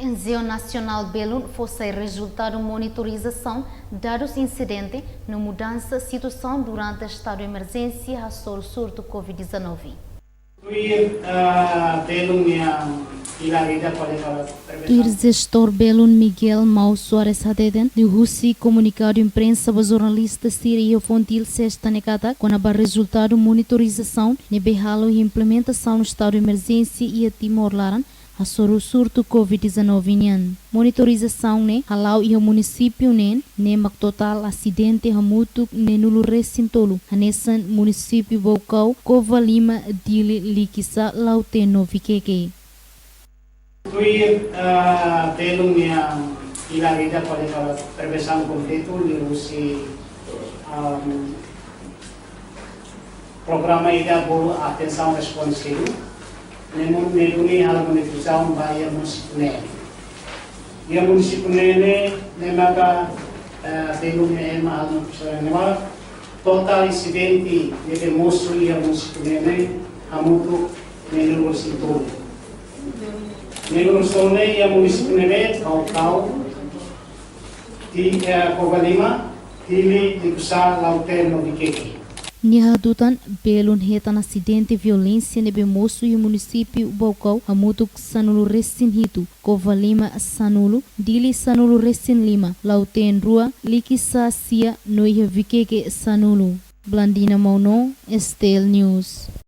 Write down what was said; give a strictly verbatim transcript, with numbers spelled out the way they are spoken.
N G O nasionál belun fó sai rezultadu monitorizasaun dadus insidente no mudansa situasaun durante estadu emerjénsia hasoru surtu covid dezanove. Tuir, ah, belun nia ila rida kole para prevensaun. Tuir jestór belun Miguel Mau Soares hateten, liuhusi komunikadu imprensa ba jornalista sira iha Fontil sesta ne'e katak, kona-ba rezultadu monitorizasaun ne'ebé halo implementasaun estadu emerjénsia iha Timor laran hasoru surtu covid dezanove nian. Monitorizasaun ne'e hala'o iha munisípiu neen ne'e mak totál asidente hamutuk neenulu resin tolu, hanesan munisípiu Baucau, Covalima, Dili, Likisá, Lautém no Viqueque. Tuir, ah, belun nia ila rida kole para prevensaun konflitu liuhusi, ah, programa ida bolu atensaun responsivu, ne'e duni halo monitorizasaun ba iha munisípiu neen. Iha munisípiu neen ne'e maka, eh, belun ne'e ema halo monitorizasaun ne'e maka totál insidente ne'ebé mosu iha munisípiu neen hamutuk neenulu resin tolu. Neenulu resin tolu ne'e iha munisípiu ne'ebé Baucau, Di, eh, Covalima, Dili, Likisá, Lautém no Viqueque. Nia hatutan, belun hetan asidente violénsia ne'ebé mosu iha munisípiu Baucau hamutuk sanulu resin hitu, Covalima sanulu, Dili sanulu resin lima, Lautém rua, Likisá sia no iha Viqueque sanulu. Blandina Mauno, S T L News.